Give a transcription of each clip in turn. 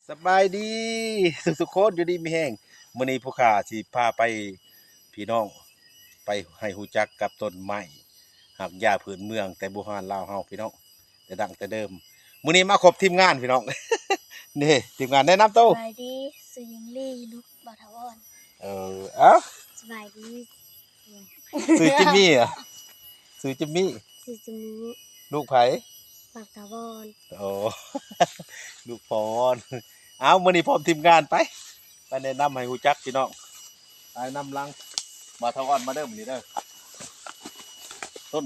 ສະບາຍດີທຸກໆຄົນ ຢູ່ດີມີແຮງ. ມື້ນີ້ຜູ້ຂ້າຊິພາໄປ ພີ່ນ້ອງ ໄປໃຫ້ຮູ້ຈັກກັບຕົ້ນໄມ້ຮາກຢາພື້ນເມືອງ ແຕ່ບູຮານລາວເຮົາພີ່ນ້ອງ ແຕ່ດັ້ງແຕ່ເດີມ. ມື້ນີ້ມາຄົບທີມງານພີ່ນ້ອງ ນີ້ທີມງານ ແນະນຳໂຕ. ສະບາຍດີ ຊື່ຍິງລີ ລູກບ່າວຖາວອນ. ເອີ ເອົ້າ ສະບາຍດີ. ຊື່ຈິມມີ ອະ ຊື່ຈິມມີ ຊື່ຈິມມີ. ລູກໃຜ? ບ່າວຖາວອນ. ໂອ້ ລູກພໍ່ອອນ. ເອົາ ມື້ນີ້ພ້ອມທີມງານ ໄປ ໄປແນະນຳໃຫ້ຮູ້ຈັກພີ່ນ້ອງ. ໄປນຳຫຼັງບ່າວຖາວອນມາເດີມື້ນີ້ເດີ. ຕົ້ນ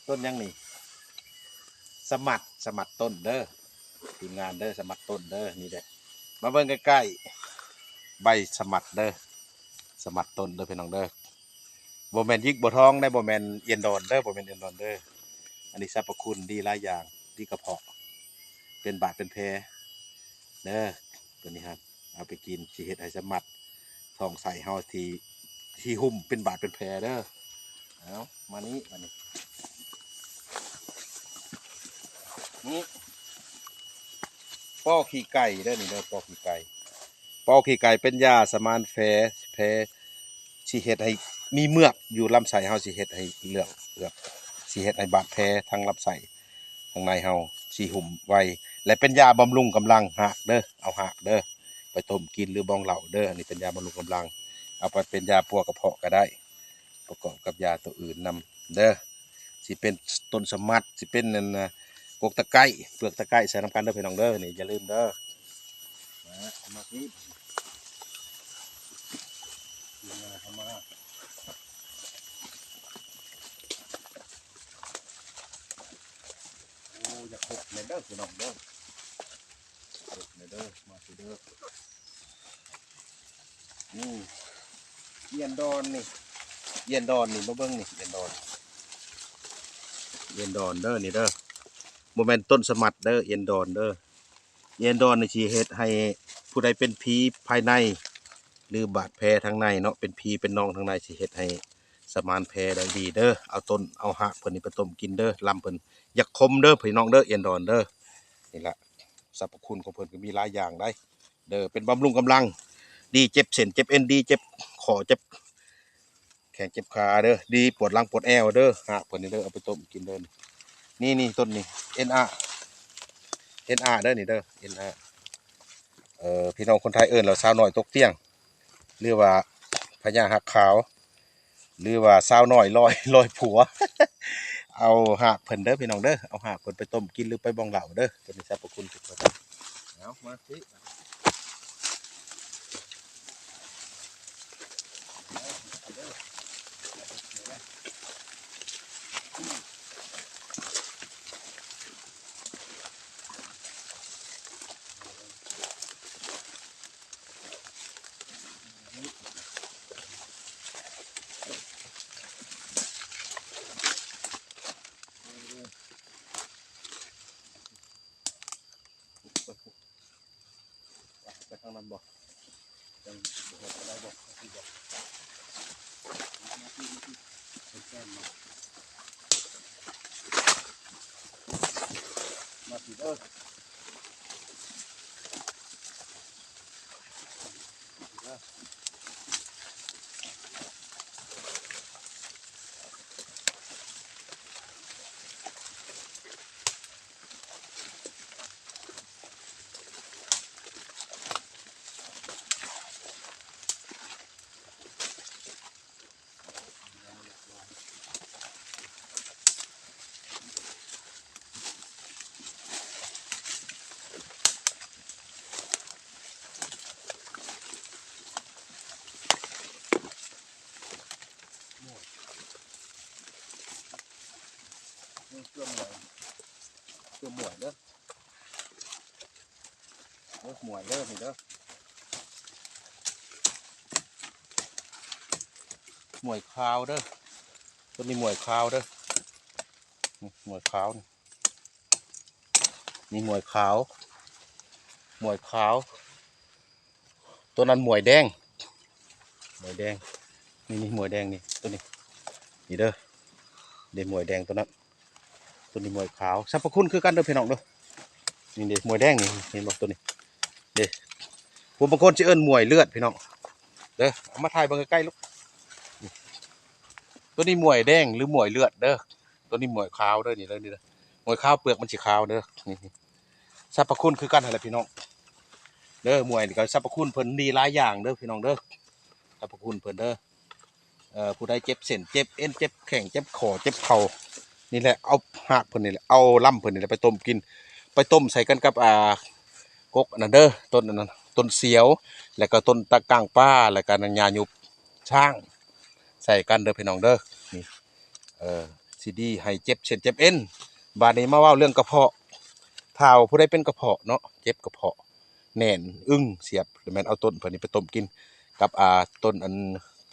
ຕົ້ນຫຍັງນີ້? ສະໝັດ ສະໝັດຕົ້ນເດີ ທີມງານເດີ ສະໝັດຕົ້ນເດີ. ນີ້ເດີ ມາເບິ່ງໃກ້ໆ ໃບສະໝັດເດີ ສະໝັດຕົ້ນເດີພີ່ນ້ອງເດີ. ບໍ່ແມ່ນຍິກບໍ່ທອງເດີ ບໍ່ແມ່ນອຽນດອນເດີ ບໍ່ແມ່ນອຽນດອນເດີ. ອັນນີ້ສັບພະຄຸນດີຫຼາຍຢ່າງ ດີກະເພາະ ເປັນບາດເປັນແຜເດີ. ໂຕນີ້ຫັ້ນ ເອົາໄປກິນ ຊິເຮັດໃຫ້ສະໝັດທ້ອງໄສ້ເຮົາທີ່ ທີ່ຫຸ້ມເປັນບາດເປັນແຜເດີ. ເອົາ ມານີ້ ມານີ້ ນີ້ ປໍຂີ້ໄກ່ເດີ ນີ້ເດີ ປໍຂີ້ໄກ່. ປໍຂີ້ໄກ່ເປັນຢາສະໝານແຜ ແຜ ຊິເຮັດໃຫ້ມີເມືອກຢູ່ລຳໄສ້ເຮົາ ຊິເຮັດໃຫ້ເຫຼືອກ ເຫຼືອກ ຊິເຮັດໃຫ້ບາດແຜທາງລຳໄສ້ ທາງໃນເຮົາຊິຫຸ້ມໄວ ແລະ ເປັນຢາບຳລຸງກຳລັງຮາກເດີ ເອົາຮາກເດີ ໄປຕົ້ມກິນ ຫຼື ບອງເຫຼົ້າເດີ. ອັນນີ້ເປັນຢາບຳລຸງກຳລັງ ເອົາໄປເປັນຢາປົວກະເພາະກະໄດ້ ປະກອບກັບຢາໂຕອື່ນນຳເດີ. ຊິເປັນຕົ້ນສະໝັດ ຊິເປັນອັນ ນະ ກົກຕະໄກ ເປືອກຕະໄກ ໃສ່ນຳກັນເດີພີ່ນ້ອງເດີ. ນີ້ຢ່າລືມເດີ ມາ ເອົາມາທີ່ ເອົາມາ. ໂອ້ ຢາກຄົບແດ່ເດີພີ່ນ້ອງເດີ ຄົບແດ່ເດີ ມາຊິເດີ. ນີ້ ອຽນດອນນີ້ ອຽນດອນນີ້ ມາເບິ່ງນີ້ ອຽນດອນ ອຽນດອນເດີ ນີ້ເດີ ບໍ່ແມ່ນຕົ້ນສະໝັດເດີ ອຽນດອນເດີ. ອຽນດອນນີ້ຊິເຮັດໃຫ້ຜູ້ໃດເປັນຜີພາຍໃນ ຫຼື ບາດແຜທາງໃນເນາະ ເປັນຜີເປັນໜອງທາງໃນ ຊິເຮັດໃຫ້ສະໝານແຜໄດ້ດີເດີ. ເອົາຕົ້ນ ເອົາຮາກເພິ່ນນີ້ໄປຕົ້ມກິນເດີ ລຳເພິ່ນຢາກຂົມເດີພີ່ນ້ອງເດີ ອຽນດອນເດີ. ນີ້ລະ ສັບພະຄຸນຂອງເພິ່ນກໍມີຫຼາຍຢ່າງໄດ໋ເດີ ເປັນບຳລຸງກຳລັງ ດີເຈັບເສັ້ນເຈັບເອັນ ດີເຈັບຂໍ້ເຈັບແຂ້ງເຈັບຂາເດີ ດີປວດຫຼັງປວດແອວເດີ. ຮາກເພິ່ນນີ້ເດີ ເອົາໄປຕົ້ມກິນເດີ. ນີ້ ນີ້ ຕົ້ນນີ້ ເອັນອາ ເອັນອາ ເດີ ນີ້ເດີ ເອັນອາ ເອີ ພີ່ນ້ອງຄົນໄທເອີ້ນວ່າສາວນ້ອຍຕົກຕຽງ ຫຼືວ່າພະຍາຮັກຂາວ ຫຼືວ່າສາວນ້ອຍລອຍ ລອຍຜົວ. ເອົາຮາກເພິ່ນເດີພີ່ນ້ອງເດີ ເອົາຮາກເພິ່ນໄປຕົ້ມກິນ ຫຼື ໄປບອງເຫຼົ້າເດີ. ໂຕນີ້ສັບພະຄຸນທຸກຄົນ ເອົາມາຊິ. ໄປທາງນັ້ນບໍ່? ຍັງບໍ່ຮອດປານໃດບໍ່? ມາພີ້ ມາພີ້ ມາພີ້ ແຊມໆ ມາ ມາພີ້ເດີ. ເຄື່ອງໝວຍ ເຄື່ອງໝວຍເດີ ເອີ ໝວຍເດີ ນີ້ເດີ ໝວຍຂາວເດີ ໂຕນີ້ໝວຍຂາວເດີ ນີ້ໝວຍຂາວ ນີ້ ນີ້ໝວຍຂາວ ໝວຍຂາວ ໂຕນັ້ນໝວຍແດງ ໝວຍແດງ ນີ້ ນີ້ໝວຍແດງນີ້ ໂຕນີ້ ນີ້ເດີ ນີ້ໝວຍແດງໂຕນັ້ນ ໂຕນີ້ໝວຍຂາວ. ສັບພະຄຸນຄືກັນເດີພີ່ນ້ອງເດີ ນີ້ເດ້ ໝວຍແດງນີ້ ເຫັນບໍ່ ໂຕນີ້ເດ້. ຜູ້ບາງຄົນຊິເອີ້ນໝວຍເລືອດ ພີ່ນ້ອງເດີ. ເອົາມາຖ່າຍເບິ່ງໃກ້ໆ ລູກ. ໂຕນີ້ໝວຍແດງ ຫຼື ໝວຍເລືອດເດີ. ໂຕນີ້ໝວຍຂາວເດີ ນີ້ເດີ ນີ້ເດີ. ໝວຍຂາວເປືອກມັນຊິຂາວເດີ. ນີ້ ນີ້ ສັບພະຄຸນຄືກັນຫັ້ນແຫຼະ ພີ່ນ້ອງເດີ. ໝວຍນີ້ກໍສັບພະຄຸນເພິ່ນດີຫຼາຍຢ່າງເດີ ພີ່ນ້ອງເດີ. ສັບພະຄຸນເພິ່ນເດີ. ເອີ ຜູ້ໃດເຈັບເສັ້ນເຈັບເອັນ ເຈັບແຂ້ງເຈັບຂໍ້ເຈັບເຂົ່າ ນີ້ແຫຼະ ເອົາຮາກເພິ່ນນີ້ແຫຼະ ເອົາລຳເພິ່ນນີ້ແຫຼະ ໄປຕົ້ມກິນ ໄປຕົ້ມໃສ່ກັນກັບ ອ່າ ກົກອັນນັ້ນເດີ ຕົ້ນອັນນັ້ນ ຕົ້ນສຽວ ແລ້ວກໍຕົ້ນຕະກາງປາ ແລ້ວກໍຫຍ້າຍຸບຊ້າງ ໃສ່ກັນເດີ ພີ່ນ້ອງເດີ. ນີ້ ເອີ ຊິດີໃຫ້ເຈັບເສັ້ນເຈັບເອັນ. ບາດນີ້ມາເວົ້າເລື່ອງກະເພາະ. ຖ້າວ່າຜູ້ໃດເປັນກະເພາະເນາະ ເຈັບກະເພາະ ແໜ້ນອຶ່ງສຽບ ແມ່ນເອົາຕົ້ນເພິ່ນນີ້ໄປຕົ້ມກິນກັບ ອ່າ ຕົ້ນອັນ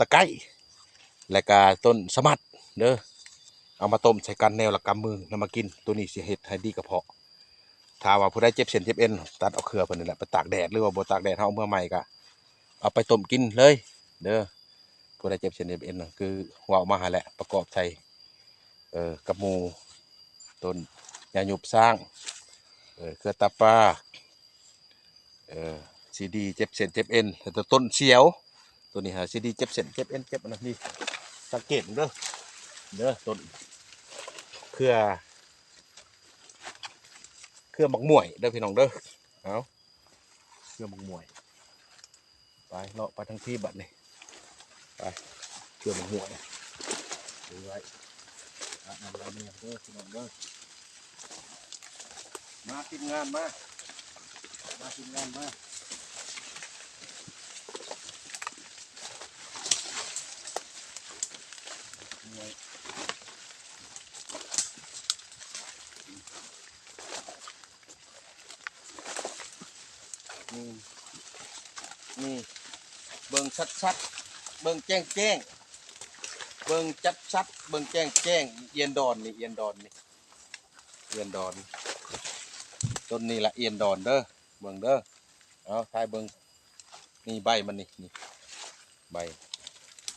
ຕະໄກ ແລ້ວກະຕົ້ນສະໝັດເດີ. ເອົາມາຕົ້ມໃສ່ກັນແນວລະກຳມືນຳມາກິນ ໂຕນີ້ຊິເຮັດໃຫ້ດີກະເພາະ. ຖ້າວ່າຜູ້ໃດເຈັບເສັ້ນເຈັບເອັນ ຕັດເອົາເຄືອເພິ່ນນີ້ແຫຼະ ໄປຕາກແດດ ຫຼືວ່າບໍ່ຕາກແດດ ເຮົາເອົາເມືອໃໝ່ກະເອົາໄປຕົ້ມກິນເລີຍເດີ. ຜູ້ໃດເຈັບເສັ້ນເຈັບເອັນນະ ຄືເວົ້າມາຫັ້ນແຫຼະ ປະກອບໃສ່ ເອີ ກັບໝູ່ ຕົ້ນຫຍ້າຍຸບຊ້າງ ເອີ ເຄືອຕາປາ ເອີ ຊິດີເຈັບເສັ້ນເຈັບເອັນ ແລ້ວກໍຕົ້ນສຽວ ໂຕນີ້ຫາຊິດີເຈັບເສັ້ນເຈັບເອັນ ເຈັບອັນນັ້ນນີ້. ສັງເກດເບິ່ງເດີ ເດີ ຕົ້ນເຄືອ ເຄືອໝາກໝວຍເດີ ພີ່ນ້ອງເດີ. ເອົາ ເຄືອໝາກໝວຍ ໄປເລາະໄປທາງພີ້ບັດນີ້ ໄປ ເຄືອໝາກໝວຍ ໄວ້ ອາບນ້ຳລາແມງເດີ ພີ່ນ້ອງເດີ. ມາທີມງານມາ ມາທີມງານມາ ໝວຍ. ນີ້ ນີ້ ເບິ່ງຊັດໆ ເບິ່ງແຈ້ງໆ ເບິ່ງຈັດຊັດ ເບິ່ງແຈ້ງໆ. ອຽນດອນນີ້ ອຽນດອນນີ້ ອຽນດອນ ຕົ້ນນີ້ລະອຽນດອນເດີ ເບິ່ງເດີ. ເອົາ ຖ່າຍເບິ່ງ ນີ້ໃບມັນນີ້ ນີ້ ໃບ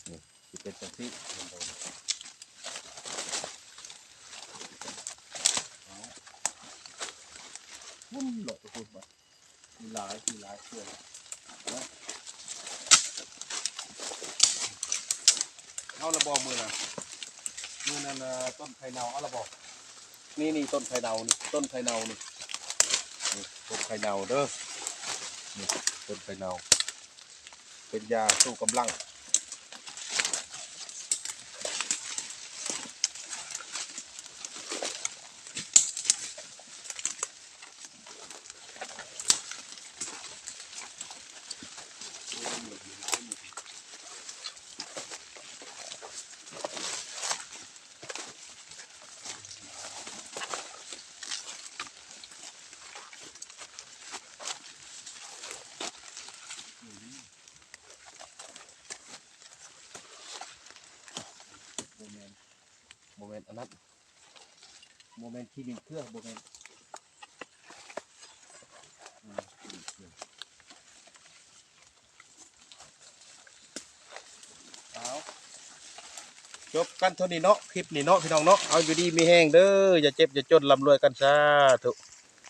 ນີ້ຊິເປັນຈັ່ງຊີ້ ເຫັນບໍ່ນີ້. ເອົາ ຫຸ້ນເລາະໄປພຸ້ນບາດ ມີຫຼາຍ ມີຫຼາຍເທື່ອ ເອົາລະບໍ່ມື້ນັ້ນ ມື້ນັ້ນ ເອີ ຕົ້ນໄຂ່ເນົ່າ ເອົາລະບໍ່? ນີ້ ນີ້ ຕົ້ນໄຂ່ເນົ່ານີ້ ຕົ້ນໄຂ່ເນົ່ານີ້ ນີ້ ຕົ້ນໄຂ່ເນົ່າເດີ ນີ້ ຕົ້ນໄຂ່ເນົ່າ ເປັນຢາຊູ້ກຳລັງ. ບໍ່ແມ່ນ ບໍ່ແມ່ນອັນນັ້ນ ບໍ່ແມ່ນຂີ້ລິ້ງເຄືອ ບໍ່ແມ່ນ ອືມ ຂີ້ລິ້ງເຄືອ. ເອົາ ຈົບກັນເທົ່ານີ້ເນາະ ຄລິບນີ້ເນາະ ພີ່ນ້ອງເນາະ. ເອົາ ຢູ່ດີມີແຮງເດີ ຢ່າເຈັບຢ່າຈົນ ລ່ຳລວຍກັນ ສາທຸ.